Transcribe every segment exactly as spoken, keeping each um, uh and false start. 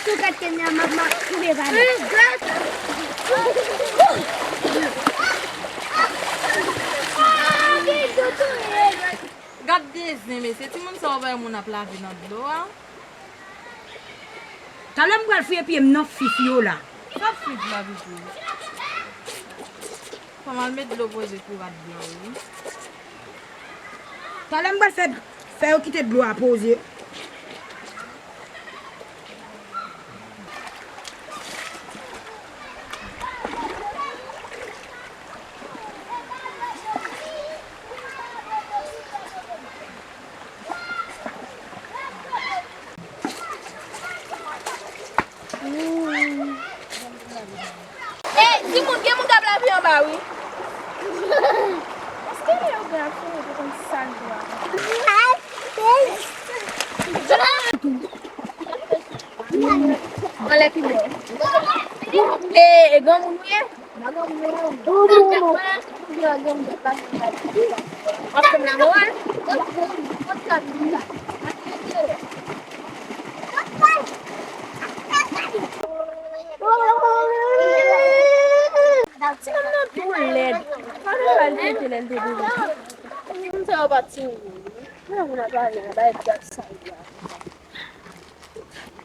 Sou kat kenya m ap, m ap koupe vale. Gad de zen, mesye. Timoun sa yo bay moun ap lave nan dlo a. Talè m pral fouye pye m nan fif yo la. Sa fif la, pitit? Fò m al met dlo poze pou rad blan yo, wi. Talè m pral fè, fè yo kite dlo a poze. Ey, timoun, gen moun k ap lave anba, wi. Èske yo gen aksyon yo te konn sal dlo a? Anlè ki bò? E, e granmoun ou ye?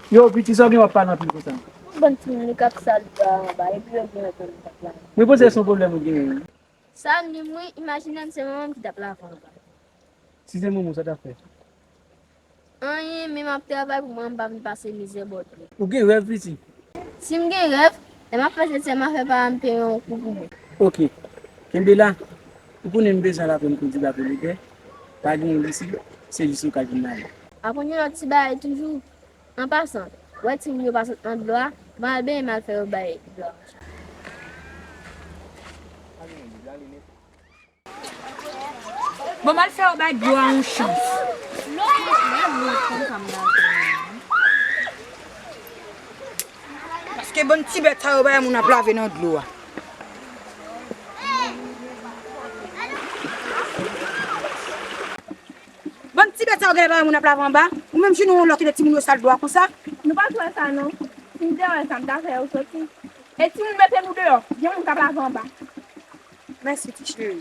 Yo, piti, sa w gen w ap pale anpil konsa? Yon bann timoun li k ap sal dlo a anba, epi yo gen yon bann k ap lave. Mwen panse se yon pwoblèm ou genyen, wi. Sa li m wi, imajine m se manman m ki t ap lave anba. Si se manman w, sa w t ap fè? Anyen, men m ap travay pou mwen m pa vin pase mizè bò dlo. Ou gen rèv, piti? Si m gen rèv, lè m ap fè sèl sèl, m a fè paran m peye yon kou pou mwen. Oke. Kenbe la. Ou konnen m bezwen al aprann kondui bato lepè. Pa gen yon lisi, se jis yon kay pou m ale. Aprann yon lòt ti bagay toujou. An pasan, wè timoun yo pa sot nan dlo a, m al benyen m al fè yo bay dlo a. Bon, m al fè yo bay dlo a yon chans. Paske bann ti bèt sa yo bay moun ap lave nan dlo a. Bann ti bèt sa yo genlè pa wè moun ap lave anba. Ou menm jwenn yon lòt de timoun yo sal dlo a konsa. Nou pa t wè sa non. Si m te wè sa, m ta fè yo soti. E timoun mete nou deyò. Gen moun k ap lave anba. Mèsi ti cheri.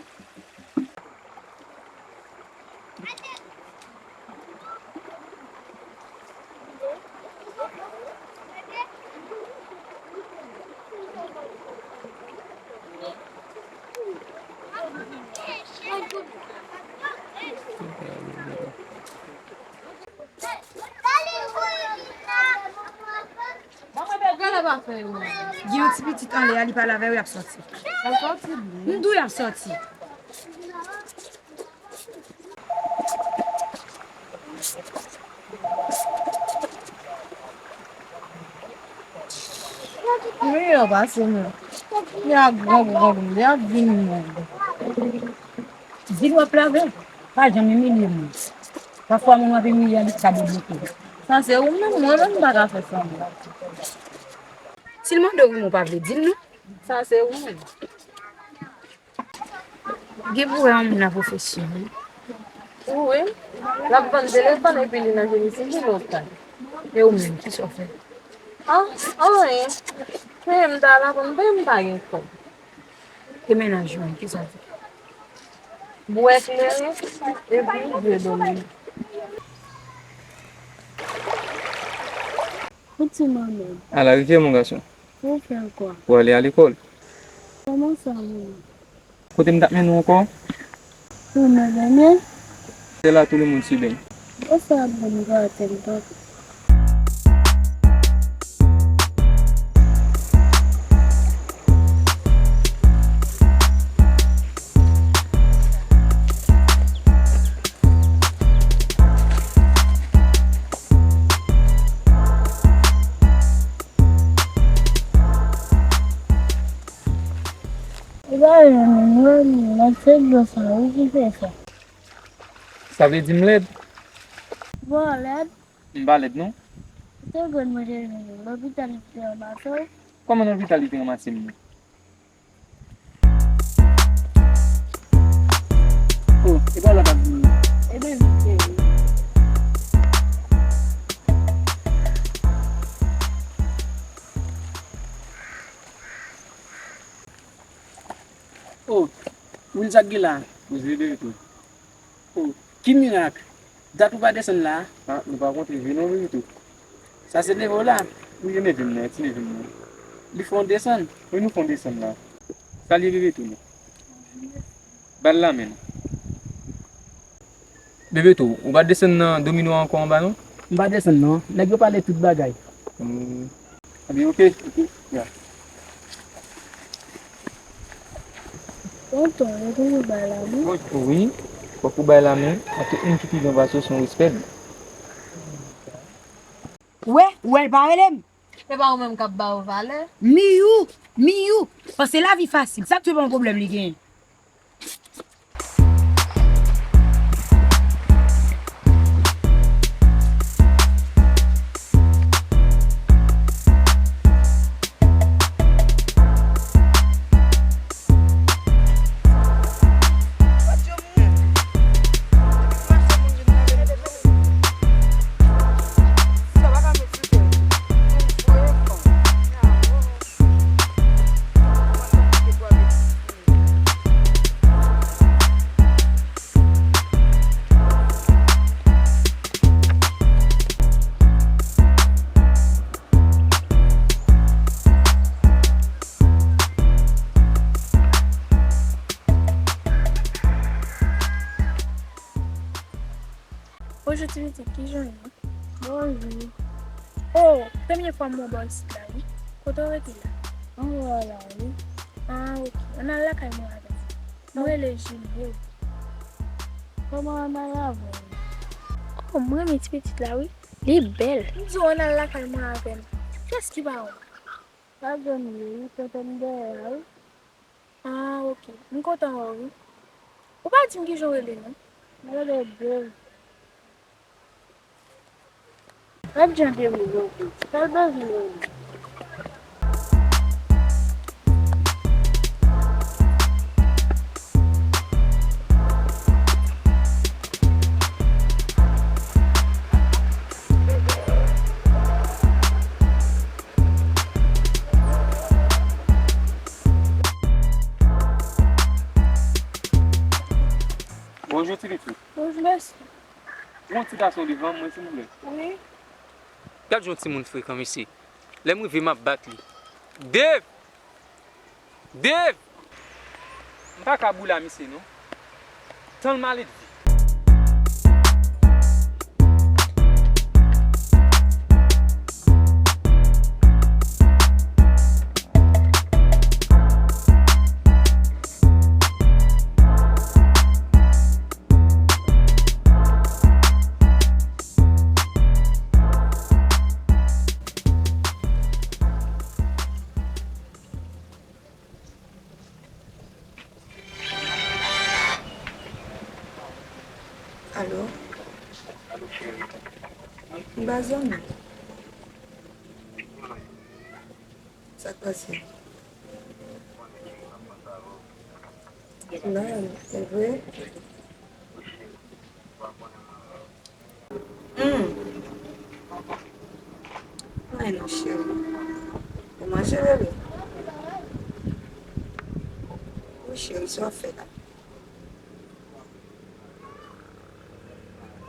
Gen yon ti pitit anlè a, li pale avè yo, y ap sòti. M di w y ap sòti. Mwen yo pase mwen. Li a gran pou gran pou li ap vin mwen. Di l w ap lave, pa janm imilye moun. Pafwa moun w ap imilye a, li ka debloke. Sa se ou menm, mwen menm m pa ka fè sanblan. Si l mande w wi, men w pa vle di l non. Sa se ou menm. Gen pou wè yon moun nan pwofesyon wi. Wi. L ap vann telefòn epi li nan jeni sivil otan. E ou menm, kisa w fè? Ah, anyen. Peye m ta la pou m peye m pa gen kòb. E mennaj ou an, kisa l fè? Bwè kleren epi dwe dòmi. Ou ti manman. Ala rivyè, mon gason. Ou fè ankò? Ou ale a lekòl? Kòman sa, manman? Kote m t ap mennen w ankò? Ou nan renmen? Se la tout le monde se baigne. Ou sa ap ban m gratèl tankou. Ou pa wè menm wè m nan tèt dlo sa, ou ki fè sa. Sa vle di m lèd? Bon, lèd. M pa lèd non. Ou te konn mwen te vin lopital li te ranmase w? Kòman lopital li te ranmase m nan? Oh, e pa la k ap vini. Ebyen vite wi. Oh, Will, sa k gen la? Poze, Bebeto. Oh, ki mirak? Dat ou pa desann la? Ah, nou pa kontre vre non, Bebeto. Sa se neve w la? Wi, e neve m nan, e ti neve m nan. Li fè w desann? Wi, nou fè w desann la. Salye Bebeto non. Ba l lamen non. Bebeto, ou pa desann nan domino ankò anba non? M pa desann non. Nèg yo pale tout bagay. Hmm. Ebyen, oke, oke. Ya. Tonton, yo toujou bay lamen? Wi, fòk ou bay lamen a tout moun ki pi byen pase w, se yon respè. Wè, wè, l pa rele m. Se pa ou menm k ap ba yo valè? Miyou, Miyou, panse lavi fasil. Sa k tou pa yon pwoblèm li genyen. Bonjou ti pitit, kijan w ye? Bonjou. Oh, premye fwa m wè w bò isit la wi. Kote w rete la? Anwo a la wi. Ah, ok. Ann al lakay mwen avè m. Mwen rele Jimmy. Kòman ann al avè w? Oh, m renmen ti pitit la wi. Li bèl. M di w ann al lakay mwen avè m. Kiyès ki pa wè w? Pa jwenn li wi, tenten m dèyè a wi. Ah, ok. M kontan wè w wi. Ou pa di m kijan w rele non. M rele Dave. Gad jan Dave rele w. Sa l bezwen rele? Bonjou ti pitit. Bonjou mesye. Gon ti gason devan mwen silvouplè. Wi. Gad jan yon timoun frekan mesye. Lè m rive m ap bat li. Dave! Dave! M pa ka boule a misye non. Tan l maledve. Alo? Alo, cheri. M pa zanmi. Sa k pase? Non, e vre? Hmm. Anyen non, cheri. Ou manje, bebe? Wi, cheri, sa w ap fè la?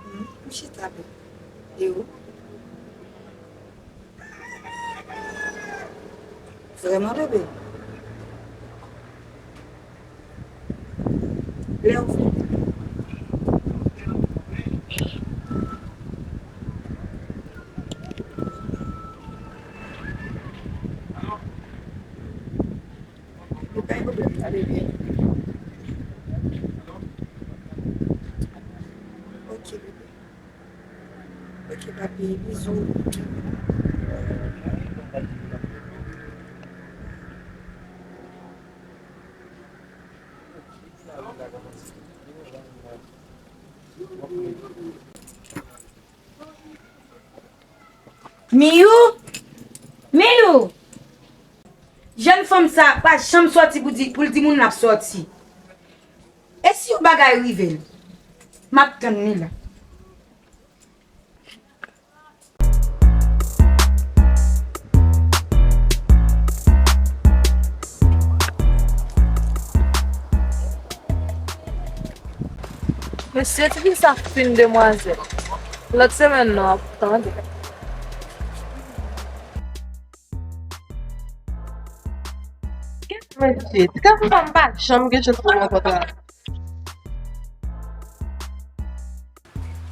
Hmm, m chita byen. E ou? Vrèman, bebe? Lè w vle. Li pa gen pwoblèm, ta bebe. Ok, bebe. Ok, papi, bizou. Miyou! Miyou! Jèn fanm sa pa janm sòti pou di, pou l di moun l ap sòti. E si yon bagay rive l? M ap tann li la. Mesye, ti fi sa fin demwazèl. Lòt semèn nan, w ap tande. Mesye, ti gason sa m pa janm gen chans pou m rankontre avè l.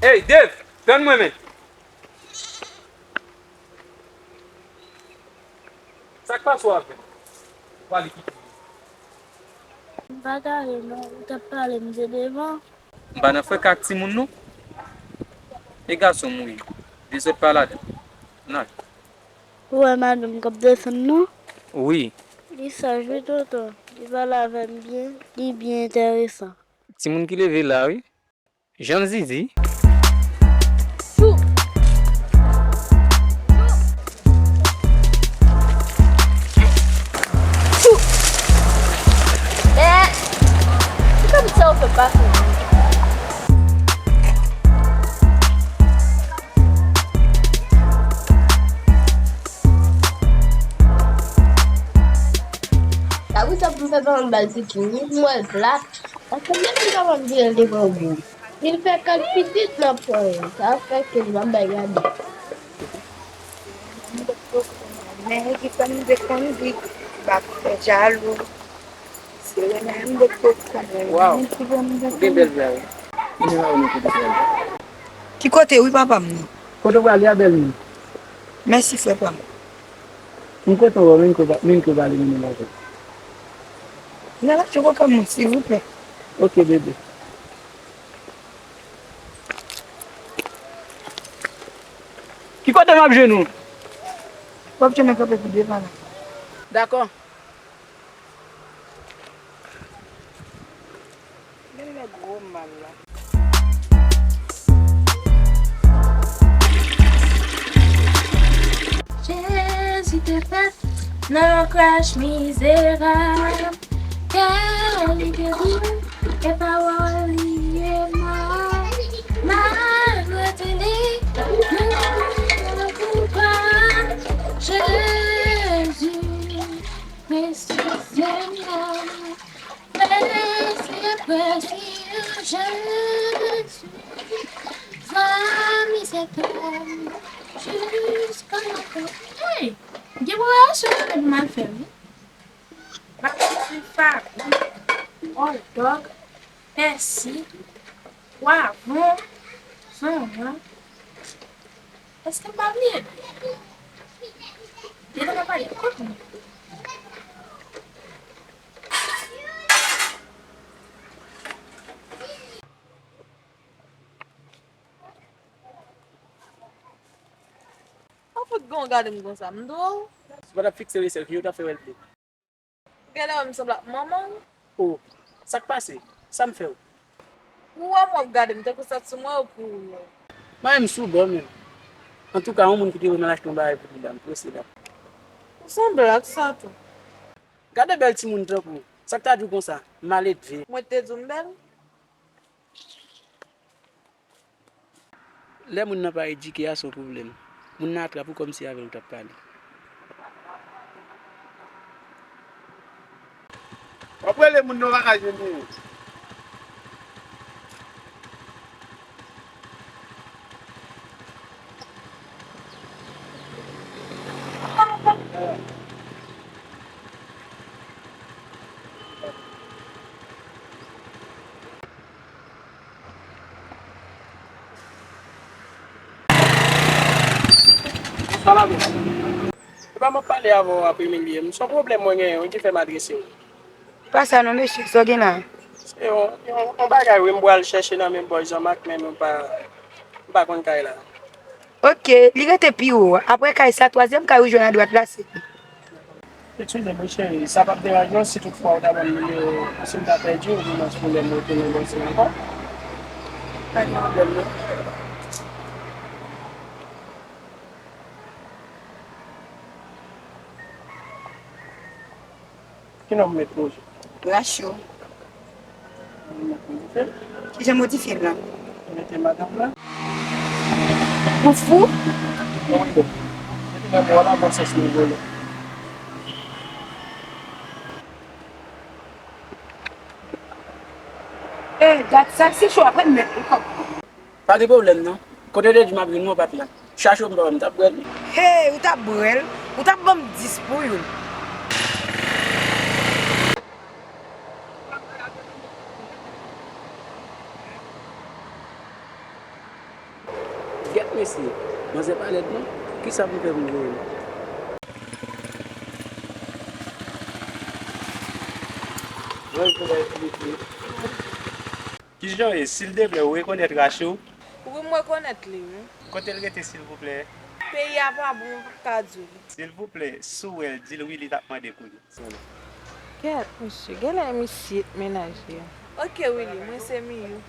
Hey, Dave! Tann mwen, men! Sa k pase w avè l? Ou pale ki koze? M pa gade non, ou t ap pale, m te devan. M pa nan freka ak timoun non. E gason m wi. Dezòd pa ladan. Nan. Ou wè madanm k ap desann nan? Wi. Li saj wi tonton. Li pale avè m byen. Li byen enteresan. Timoun ki leve la wi. Jan l zizi. Chou! Chou! Chou! Men, se kòmsi w fè pase. Sa pou sa pou m fè pa m ba l pikin, m wè l plat. Paske menm li pa p ap vire l devan w. Li fè kal pitit nan pwen an. Sa fè ke li p ap bay gade. Men ki fè m te konn di, m pa fè jalou. Se renmen m te konnen. Waw, ou gen bèl vwa wi. Ki nimewo nou te bezwen? Ki kote wi papa m nan? Kote w prale a bèl moun? Mèsi frè pa m. M kontan wè w, men ke w pale menm jan avè m. Nan la choko kanm mwen, silvouplè. Ok, bebe. Ki kote m ap jwenn ou? W ap jwenn mwen kanpe pi devan la. Dakò. Men lè gwo mal la. Jezi te fèt nan yon krach mizerab. Kè li te di, e pawòl li ye mò. Malgré li, nou nan pouvwa. Jezi, presyè Senyè. Presyè, presyè Jezi. Zanmi se kè m jiska la fin. Hey! Gen preparasyon mwen gen pou m al fè wi. M ap swiv fari, hotdog, pèsi, pwavwon, zonyon. Èske m pa bliye? Depi m ap pale, kote m? Ou fout gon gade m konsa, m di w. Si w pa t ap fikse Rachel, ki jan w t ap fè wè l vle? Genlè wè m sanble ak manman w. O, sa k pase? Sa m fè w? Ou wè m w ap gade m tankou sa t sou mwen ou pou ou. Mwen menm sou bò menm. Antouka, yon moun ki te wè m al achte yon bagay pou li la, m prese la. Ou sanble ak sa tou. Gade bèl timoun tankou w. Sa k ta di w konsa? Maledve. Mwen te di w m bèl? Lè moun nan pa edike a se yon pwoblèm. Moun nan atrap ou kòmsi avè l ou t ap pale. W ap rele moun nan w pa ka jwenn li. Bonswa, Lavi. Epa m ap pale avè w apre midi, m se yon pwoblèm mwen genyen wi ki fè m adrese w. Pa sa non, mesye, sa w gen la? Se yon, yon, yon bagay wi, m pral chèche nan men bòy Jean Marc, men nou pa, m pa konn kay la. Ok, li rete pi wo. Apre kay sa, twazyèm kay ou jwenn adwat la, se li. Eskize m wi cheri, sa p ap deranje w si toutfwa ou ta ban m nimewo w, si m ta pèdi w, ou gen mwens pwoblèm retounen bò sa ankò? Pa gen pwoblèm non. Ki non m met pou ou? Rachou. Kijan modifye l la? Mete madanm la. Ou fou? Non, wi, bon. Mete nan mwa la, bon, se sou volo. Ey, Gad sa, si cho apre m met li kòb. Pa gen pwoblèm non. Kote w te di m ap jwenn mwen, w pa t la. Chache w m pa wè m t ap bwè l. Hey, ou t ap bwè l? Ou t ap ban m dis pou youn. Gèt mesye, manzè pa lèd non. Kisa pou m fè pou m jere l? Mwen, pou bay plis wi. Kijan w ye? Silteplè, ou rekonèt Rachou? Wi, m rekonèt li, wi. Kote l rete, silvouplè? Peyi a pa bon, m p ap ka di w. Silvouplè, si w wè l, di l wi li t ap mande pou li. Kèt, mesye, genlè misye t menaje. Oke, Willy, mwen se Miyou.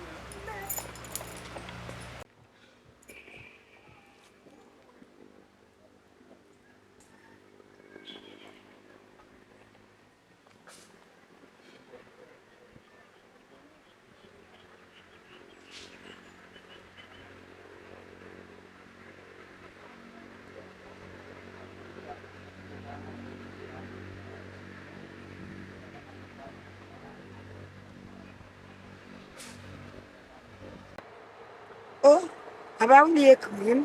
Oh, apa Willy ekri m?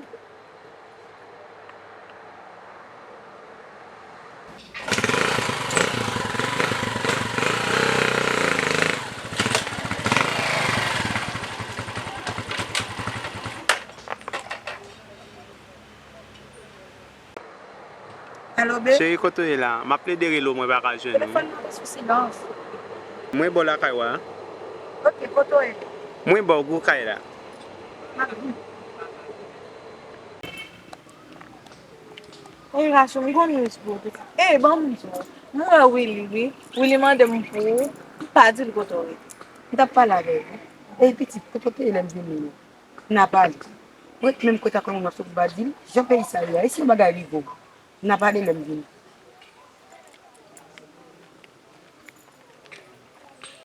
Alo, babe. Cheri, kote w ye la? M ap plede rele w, mwen pa ka jwenn ou. Telefòn nan te sou silans. Mwen bò lakay ou a. Ok, kote w ye? Mwen bò gwo kay la. M ap vini. Ey, Rachou, m gon news pou ou. Ey, ban m di w. M wè Willy, wi. Willy mande m pou ou. M pa di l kote w ye. M t ap pale avè w, wi. Ey, pitit, te kote w ye lè m vini? N a pale. Ou ret menm kote a, kòman w ap sot ou pa di m? Jan peyi sa ye a, e si yon bagay rive w? N a pale lè m vini.